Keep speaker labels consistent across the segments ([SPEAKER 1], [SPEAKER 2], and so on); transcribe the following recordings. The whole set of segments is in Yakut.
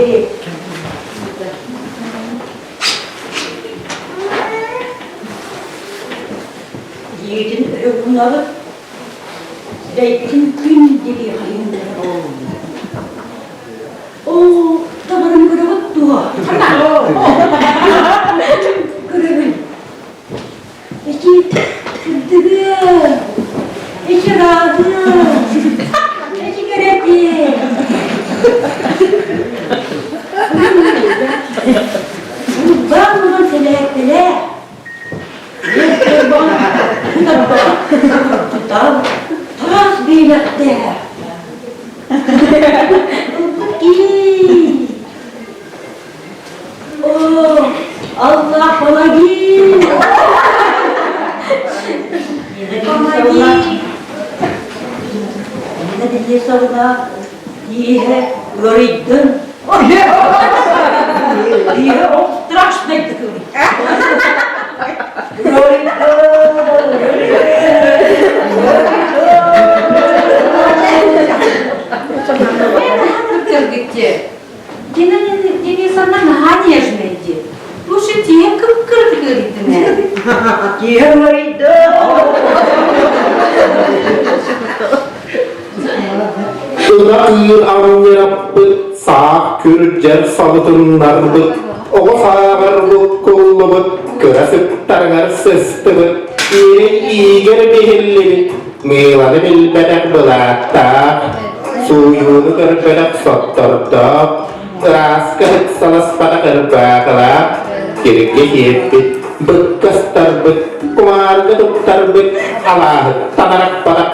[SPEAKER 1] диэри. Илиитин өрө уунабыт, сирэйбитин күн диэки хайыһыннарабыт. Оо, табарын көрөҕүт дуо? Көрөбүн. Эчи сырдыгы, эчи ырааҕы, эчи кэрэтин. Урбаан булан сэлээттэлээ. Таас биилэхтээх. Ылбыт кии. О, Аллах, помоги! Помоги! Нина Денисовна, тииһэ ыарыйдын. Тииһэ ол страшный
[SPEAKER 2] Дина Денисовна наһаа нежный дии. Лучше тиһэ кып-кырытык ыарыйдын ээ.
[SPEAKER 1] Тииһэ ыарыйды.
[SPEAKER 3] Ынах-ыыр анньыраппыт, саах күрдьэр сабытыннарбыт, оҕо сааҕар буккуллубут, кыра сыттарыгар сыстыбыт, иирин иигэр биһиллибит, мыыланы билбэтэх былааттаах, сууйууну көрбөтөх соттордоох, ырааска ыксаласпатах ырбаахылаах, киргэ киирбит, быккастарбыт, кумаарга туттарбыт, алааһыттан арахпатах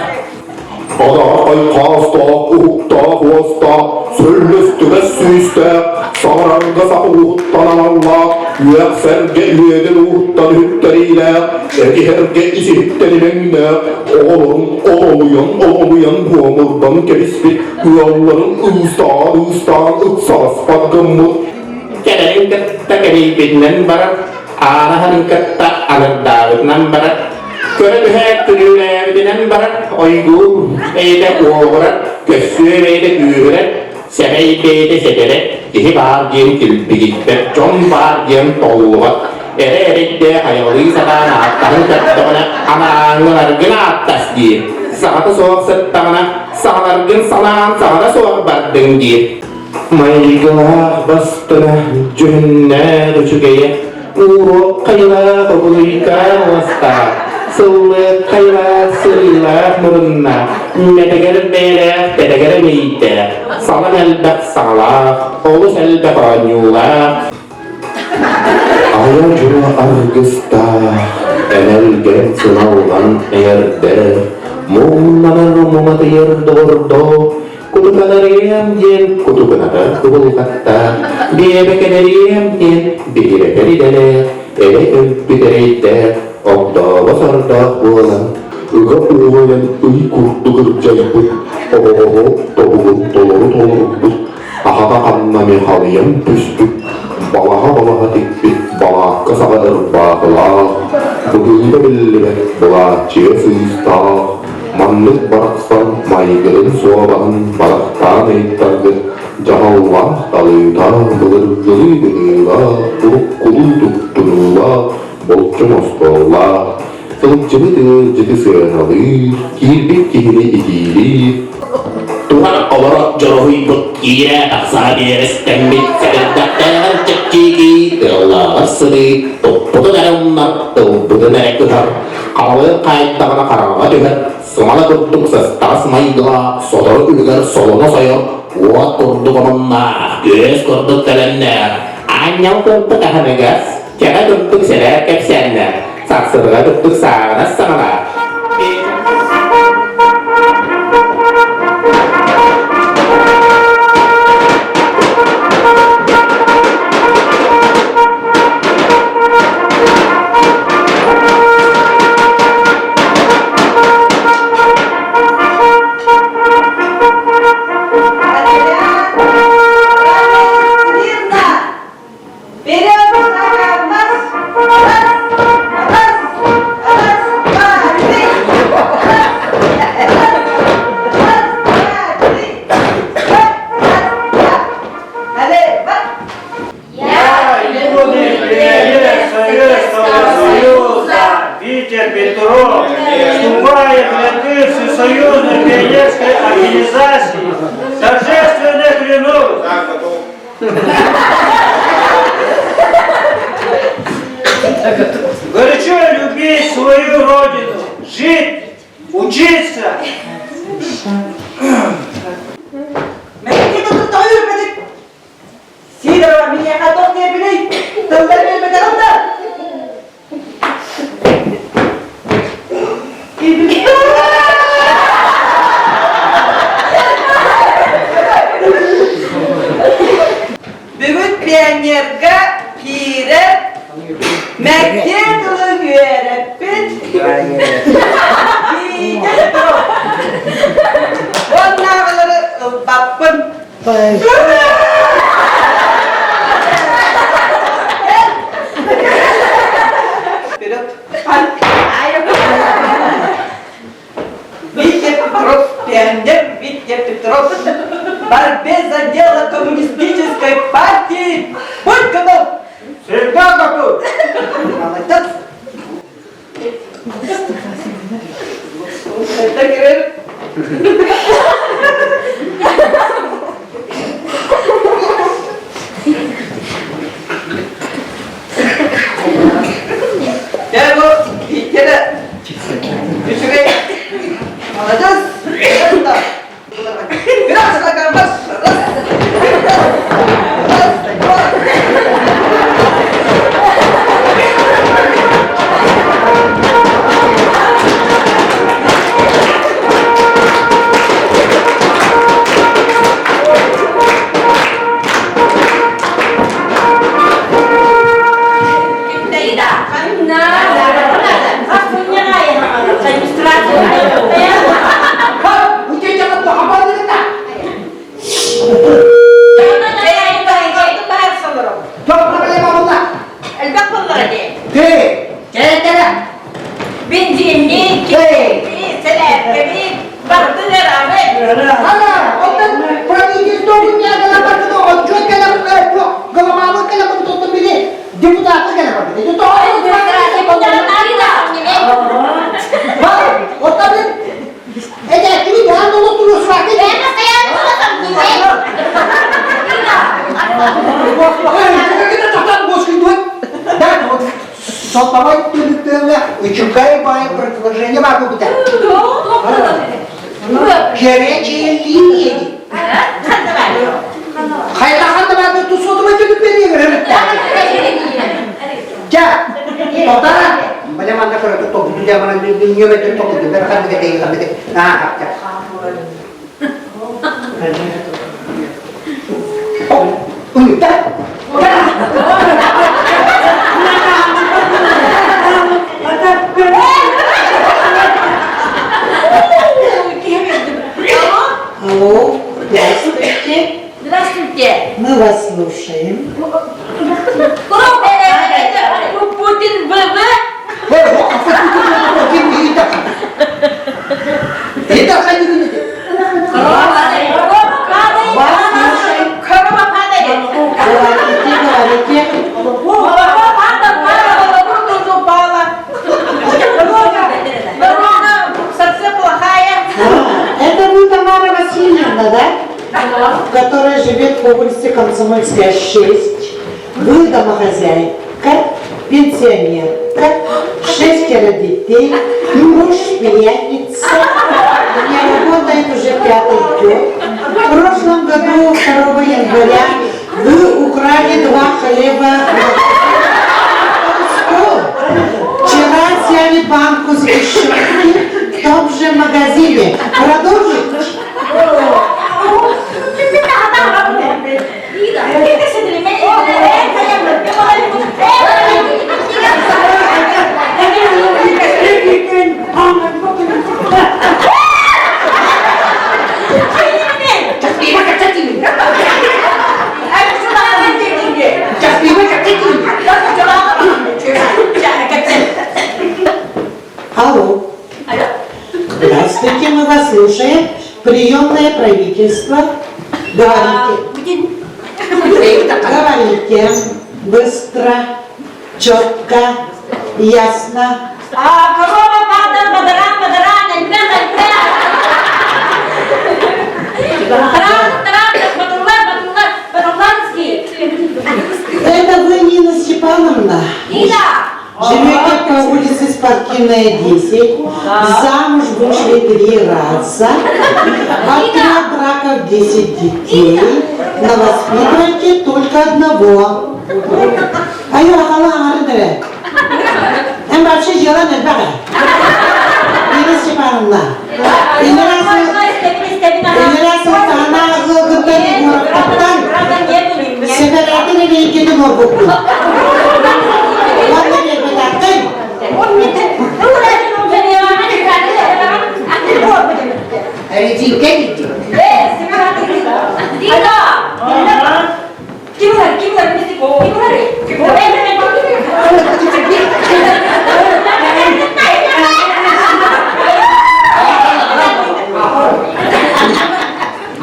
[SPEAKER 3] Адаҕа айхаастоох, уһуктаах уостаах, сөллөстүгэс сүүстээх, саҥарарга саха ууһуттан аналлаах, үөх-сэргэ үөдэн ууһуттан үһүттэриилээх, этиһэргэ ис-иһиттэн имэҥнээх, оҕолорун оҕолуйан-оҕолуйан буомурдан кэбиспит, ыалларын ыыстаан-ыыстаан ыксаласпат гыммыт. Кэлэрин кытта кэлийбитинэн барар, аанаһарын кытта анырдаабытынан барар, Көрө түһээт күнүүлээбитинэн барар, ойгуу бэйэтэ уоҕурар, көссүө бэйэтэ күүһүрэр, сэмэй бэйэтэ сэтэрэр, киһи баар диэн килбигийбэт, дьон баар диэн толлубат, эрэ эрэйдээх айылыы сатаан ааттаһын көрдөҕүнэ анааҥҥыларгын ааттас диир, саҕата суох сыттаҕына саҕаларгын салаан саҕата суох бардыҥ диир. Майгылаах бастыҥа, дьүһүннээх үчүгэйэ, ууруох хайылаах обулуйкаан уостаах, сыллыах хайылаах сырыылаах муруннаах, мэтэгэр бэйэлээх тэтэгэр эмиийдээх, салаҥ элбэх саҥалаах, олус элбэх оонньуулаах. Айа дьоно аргыстаах, энэлгэн сыналлан эйэрдэ, муҥнанар муҥатыйар доҕордоох, Кутукаларыам диэн кутукунатар кубулҕаттаах, биэбэкэлэриэм диэн биһирэтэр идэлээх, эрэ өлбүт эрэйдээх, огдообо сордоох буолан, ыга уурайан ый курдук ырдьайбыт, оҕоҕо тобугун толору толорбут, аһата ханна эмэ халыйан түспүт, балаһа-балаһа тикпит балаакка саҕа ырбаахылаах, быһыыта биллибэт былааччыйа сыыстаах, Маннык барахсан майгынын суобаһын барахтаан ыйыттаргыт дьаһаллаах талыыта, былыргылыы быһыылаах, уруккулуу туттунуулаах, болчуҥ остуоллаах, сылдьыбыт ыалдьыты сыаналыыр, киирбит киһини итиилиир, Туһан олоро дьоруһуйбут киирэ-тахса биэрэстэммит сэбирдэхтээҕэр чэпчэки, тыаллааҕар сырыы, туппутун эрэ умнар, ылбытын эрэ кыһар, Хаалыан хаайдаҕына хараҥаҕа түһэр, сымала курдук сыстаҕас майгылаах, сотору үлүгэр солоно сойор, уот курдук омуннаах, күөс курдук төлөннөөх, аанньал курдук аһыныгас, кэҕэ курдук сэлээр кэпсээннээх, сахсырҕа курдук сааҕынас саҥалаах,
[SPEAKER 4] Вперед, раз, раз, раз, два, три! Вступая в ряды Всесоюзной пионерской организации, торжественно клянусь. Горячо любить свою родину, жить, учиться.
[SPEAKER 1] Сидорова миэхэ туох диэбиний? Тыллар биэрбэтэҕим да?
[SPEAKER 5] Бүгүн пионерга киирэр мэктиэ тылын үөрэппит Витя Петров. Уоннааҕылары ылбаппын. Вперед! Витя Петров, пионер Витя Петров, в борьбе за дело коммунистической партии будь готов!
[SPEAKER 4] Всегда готов!
[SPEAKER 5] Молодец! Это говорит. Я его Витя үчүгэй молодец! Раз, раз, раз, два.
[SPEAKER 2] Бензинник, сэлээпкэбит, бардын эрабы.
[SPEAKER 6] Ана, оттон правительство отчет голомалы били депутаты Сотовой түлүктөңө үчүгэй бай предложение бар бу бит. Горячая линия. Хайдахан да бар ту сотовой түлүктөңө Жа, тотара. Баля манна көрө то бу дя мана ньөмө то бу бер ханды ге ханды. А, жа. Уй, да.
[SPEAKER 7] Алло, здравствуйте.
[SPEAKER 2] Здравствуйте.
[SPEAKER 7] Мы вас слушаем.
[SPEAKER 2] Путин ВВ.
[SPEAKER 7] Вас слушаем.
[SPEAKER 2] Корова падает.
[SPEAKER 7] Говорите, говорите.
[SPEAKER 2] Молоко падает,
[SPEAKER 5] Молоко тоже упало. Дорога, дорога совсем плохая.
[SPEAKER 7] А, это вы Тамара Васильевна, да? Которая живет по улице Комсомольская, 6. Вы домохозяйка, пенсионерка, шестеро детей, муж пьяница, не работает уже пятый год. В прошлом году, 2 января, вы украли два хлеба. Вчера взяли банку сгущенки в том же магазине. Продолжить? Алло. Здравствуйте, мы вас слушаем. Приемное правительство. Говорите. Говорите. Быстро, четко, ясно.
[SPEAKER 2] А корова падает, бадаран, бадаран.
[SPEAKER 7] Живете по улице Спортивная, 10. Замуж вышли три раза. От трех браков 10 детей. Но воспитываете только одного. Айо, хала, аңарындыры. Эн вообще дьыалан элбэх ээ. Ира Степановна. Инара Султана ыалгыттан Егоровтан сэпэрээтин эбийиккитин уорбуккун. Уонна биэрбэтэххин.
[SPEAKER 6] Резинка дии.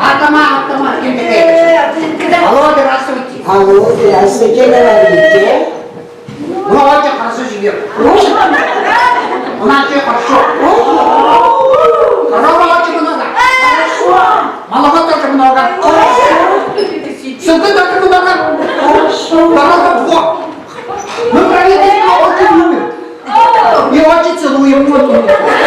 [SPEAKER 6] Атама, атама, ким Алло, здравствуйте.
[SPEAKER 7] Алло, здравствуйте, говорите.
[SPEAKER 6] Ну, очень хорошо живем. У нас все хорошо. Корова очень много. Молока тоже много. Сылгы тоже много. Дорога двор. Мы правительство очень любим. И очень целуем.